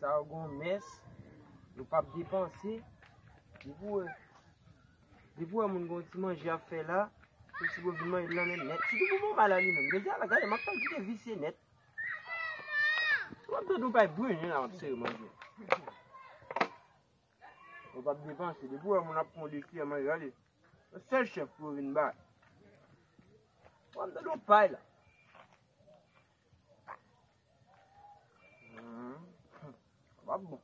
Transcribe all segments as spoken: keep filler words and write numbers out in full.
Sa yo gon mès, yo p ap depanse. Depi w wè, depi w wè moun gon ti manje ap fè la, se ti pou vin manje l nan men nèt. Sitou pou bon bagay la li menm. Jodi a la, gade, m ap fè l kite visye nèt. W ap tande yon pay brenyen la, m ap sere manje. Yo p ap depanse. Depi w wè moun ap pran de kiyè manje, gade. Yon sèl chèf pou yo vin bay. W ap tande yon pay la. Hmm. Sa p ap bon.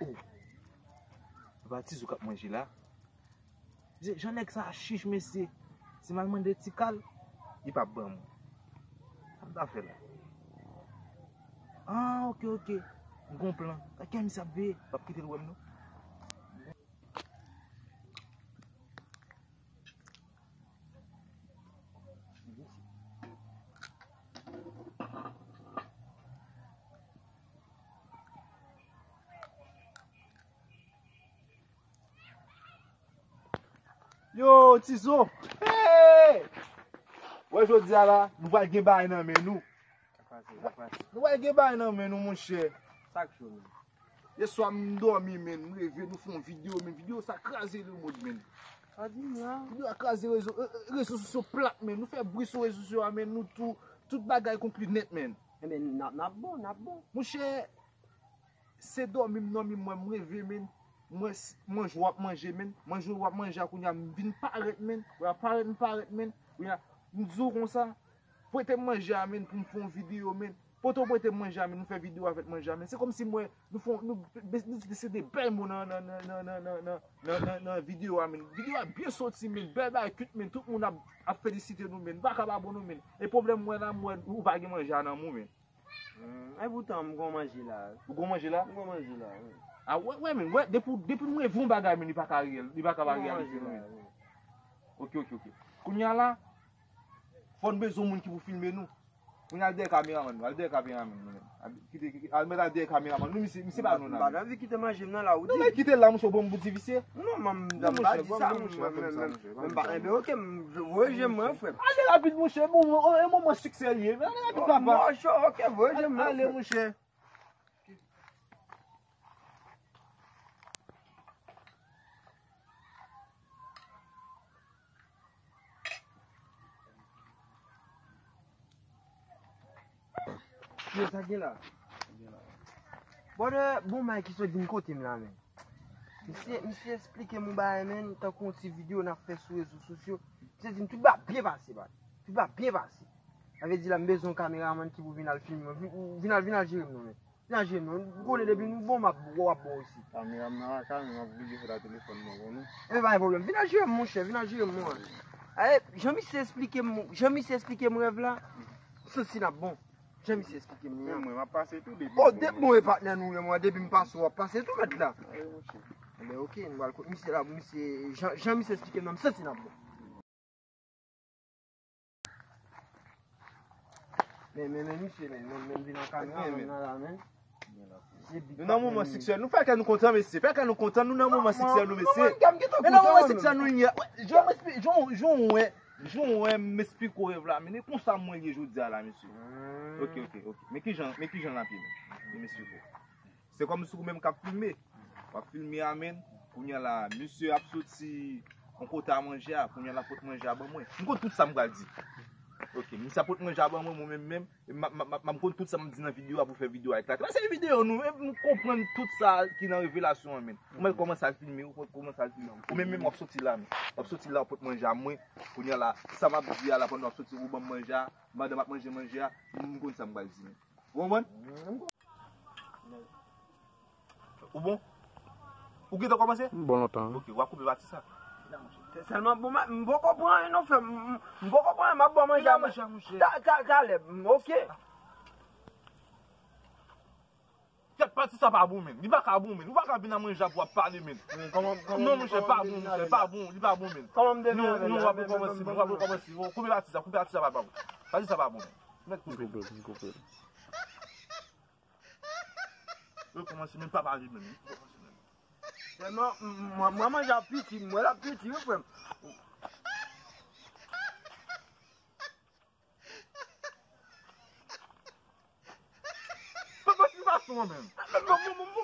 Oh. Se pa Tizou k ap manje la. Jan nèg sa chich, mesye. Si m al mande ti kal, li p ap ban mwen. Sa m ta fè la? Ah, ok, ok. M gon plan. Kè misye ap veye. P ap kite l wè m, non. Yo, Tizo! Hey! Wè jodi a la, nou pral gen bagay nan men nou. Nou pral gen bagay nan men nou, monchè. Sa k cho, menm? Yèswa m dòmi, menm, m reve, nou fè yon videyo, menm, videyo sa kraze lemond, menm. Sa di m la? Videyo a kraze rezo, e, e, rezo sosyo plat, menm. Nou fè bri sou rezo sosyo a, menm, nou tou, tout bagay konkli nèt, menm. Enben, n ap, n ap bon, n ap bon. Monchè, se dòmi m dòmi, mwen, m reve, menm. Mwen, s-, manje w ap manje, menm. Manje w ap manje a, kounye a, m vin parèt, menm. Kounye a, parèt, m parèt, menm. Kounye a, m di w konsa, prete m manje a, menm, pou m fè yon videyo, menm. Poto prete m manje a, menm, nou fè videyo avèk manje a, menm. Se kòmsi mwen, nou fè, nou, nou, nou di se de bèl mo nan, nan, nan videyo a, menm. Videyo a byen soti, menm. Bèl bagay, kit, menm. Tout moun ap, ap felisite nou, menm. Nou pa ka pa bon, non, menm. E pwoblèm mwen la, mwen, ou pa gen manje a nan men w, menm. Hmm, e poutan, m gon manje la. Ou gon manje la? M gon manje la, wi. A, wè, wè, men, wè, depi, depi m reve yon bagay, men li pa ka reyèl, li pa ka pa reyalite, non, men. Ok, ok, ok. Kounye a la, fò n bezwen moun ki pou filme nou. Kounye a, al dèyè kameramann nou, al dèyè kameramann nou, men. Al, kite, kite, al mèt al dèyè kameramann nou, misye, misye pa nou nan men. M pa t anvi kite manje m nan la, ou di. Non, men kite l la, monchè, ou ban m pou ti visye. Non, man, m pa di sa, monchè, men, men, men, men, enben, ok, voye je m mwen, frè. Ale rapid, monchè, bon, e moman siksè l ye, men ale rapid, papa. Monchè, ok, voye je m mwen, frè. Ale, monchè. Yo, sa gen la? Brother, bon, Mike ki sot vin kote m la, men. Misye, misye esplike m yon bagay, men, tankou yon ti videyo n ap fè sou rezo sosyo. Misye di m tout bagay byen pase, bro. Tout bagay byen pase. Sa vle di la, m bezwen yon kameramann ki pou vin al filme mwen. Vin, vin al, vin al jere m non, men. Vin al jere m non. M konnen depi nou bon, m ap, w ap bon osi. Kamera m nan lakay mwen, m ap oblije fè la telefòn mwen pou nou. E pa gen pwoblèm. Vin al jere m, monchè, vin al jere m, mwen. Aye, jan misye esplike m, jan misye esplike m rèv la, m santi n ap bon. Jan misye esplike m li an. Men mwen, m ap pase tou depi. Oh, depi mwen e patnè nou ye, mwen, depi m pase, w ap pase tou, mèt la. Aye, monchè. Enben, ok, nou al kot misye la, misye, jan, jan misye esplike m nan, m santi n ap bon. Men, men, men, misye, men, men, men, vin an kamera, men, nan la, men. Nou nan moman siksè, nou fè kè nou kontan, mesye. Fè kè nou kontan, nou nan moman siksè nou, mesye. Nou nan moman siksè nou ye. Jan m esplike, jan, jan w wè, jan w wè m esplike w rèv la, men e konsa mwen ye jodi a la, mesye. Ok, ok, ok. Men kijan, men kijan l ap ye, men. Men m esplike w. Se kòmsi ou menm k ap filme. W ap filme a, men. Kounye a la, misye ap soti yon kote a manje a. Kounye a l ap pot manje a ban mwen. M konn tout sa m pral di. Ok, misye ap pot manje a ban mwen, mwen menm, menm. M, m, m, m, m konn tout sa m ap di nan videyo a pou fè videyo a eklate. Paske se videyo nou, men m konprann tout sa ki nan revelasyon an, men. Ou mèt kòmanse al filme, ou mèt kòmanse al filme. Ou menm, menm w ap soti la, men. W ap soti la, w ap pot manje a mwen. Kounye a la, sa m ap di a la, pandan w ap soti, ou ban m manje a, madanm ap manje manje a, m konn sa m pral di, men. Ou konprann? Ou bon? Ou gentan kòmanse? M bon lontan, wi. Ok, w ap koupe pati sa. Sèlman, bon, m poko pran anyen non, frè m. M poko pran anyen, m ap ba w manje a. Manje a, monchè. Ta, ta, talè, ok. Kèt, pati sa pa bon, men. Li pa ka bon, men. Ou pa ka vin a manje a pou w ap pale, men. Non, monchè, pa bon, monchè, pa bon, li pa bon, men. Non, non, w ap rekòmanse, men, w ap rekòmanse. Koupe pati sa, koupe pati sa pa bon. Pati sa pa bon, men. Mèt koupe. M koupe, m koupe. Yo kòmanse menm pa pale menm. Sèlman, m, m, mwen manje ap piti, m wè l ap piti, wi, frè m. M, Mwen menm.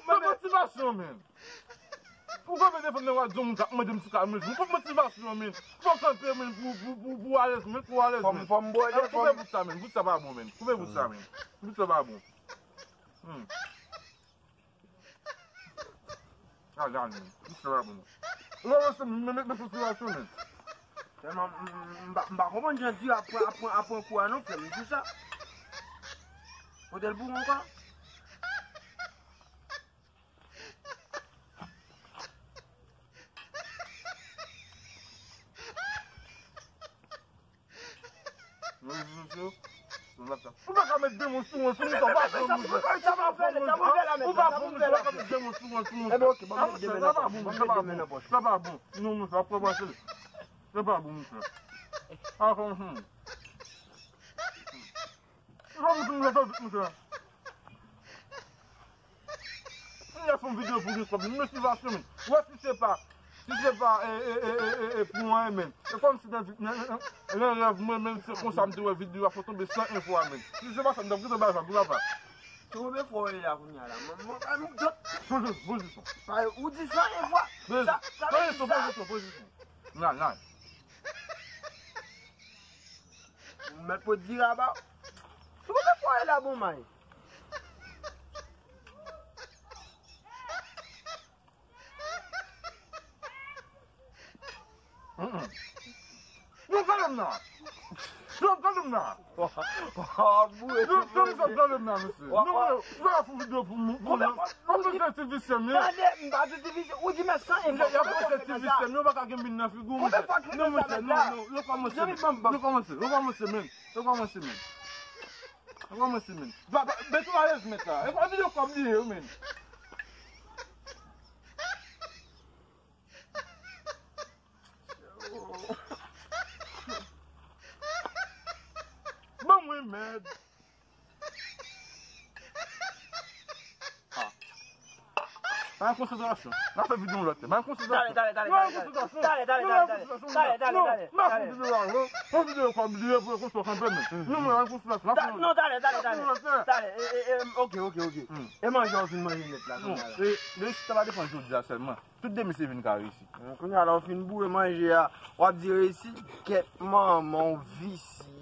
Mwen motivasyon, men. Ou pa vle defann lè w a di yon moun k ap mande m si ka manje. Ou pa motivasyon, men. Fò w kanpe, men, pou, pou, pou, pou alèz, men, pou alèz, men. Fò m bwè. Koupe bout sa, men. Bout sa pa bon, men. Koupe bout sa, men. Bout sa pa bon. Hmm. Gade, gade, men. Bout sa pa bon. Ou pa wè se men, men, men, men motivasyon, men. Sèlman, m, m, m pa, m pa konprann jan di ap pran, ap pran, ap pran kou a non, frè m. M di sa. Kote l pou mwen ankò? Ou pa ka met de mo sou mwen, sou mwen, ou pa fè mwen, ou pa fè mwen, ou pa ka met de mo sou mwen, sou mwen. Ebyen, ok, ban m met de men nan pòch, ban m met de men nan pòch. Sa pa bon. Non, non, sa pa bon. Sa pa bon, monchè. Ah, hmm. Ou pa montre m sa vit, monchè. M ap fè yon videyo pou gen kòb, motivasyon, men. Wè, si se pa, si se pa, e, e, e, e, e, e, pou anyen, men. E kòmsi nan vi-, nan, nan, nan rèv mwen, men, se konsa m te wè videyo a, fò tonbe san enfo a, men. Si se pa sa, m t ap kite bay vag, wi, papa. Konbyen fwa w ye la kounye a la? Mwen, mwen, mwen, mwen, Pozisyon, pozisyon. Sa, ou di san enfo a. Sa, sa vle di sa. Pozisyon, pozisyon, pozisyon. Nan, nan. Ou mèt pot dira ba. Sou konbyen fwa w ye la, bon may? Mm-mm. Non, gade m nan. Non, gade m nan. Non, non, non, gade m nan, mesye. Non, non, ou pa fè videyo pou mwen, pou mwen. Ou panse ti visye m ye? Tande, m pa di ti visye. Ou di men san enfo. Y ap panse ti visye m, yo pa ka gen min nan figi w, mesye. Non, mesye, non, non, yo kòmanse. Yo kòmanse, yo kòmanse, men. Yo kòmanse, men. Yo kòmanse, men. Ba, ba, Beto alèz, mèt la. E pa videyo kòb li ye, men. Ban mwen mèd. Ah. Pa gen konsantrasyon. N a fè videyo yon lòt lè. Pa gen konsantrasyon. Dale, dale, dale, dale, dale. Dale, dale, dale, dale. Non, n a fè videyo la, non. Fè videyo kòb li ye pou yo konsa kanpe, men. Non, men, pa gen konsantrasyon. Non, dale, dale, dale. Dale, e, e, e, ok, ok, ok. E manje w fin manje nèt la, kounye a la. E, reyisi ta pa depann jodi a sèlman. Tout demen se vin ka reyisi. Kounye a la, w fin boure manje a, w ap di reyisi, kèt manman w visye.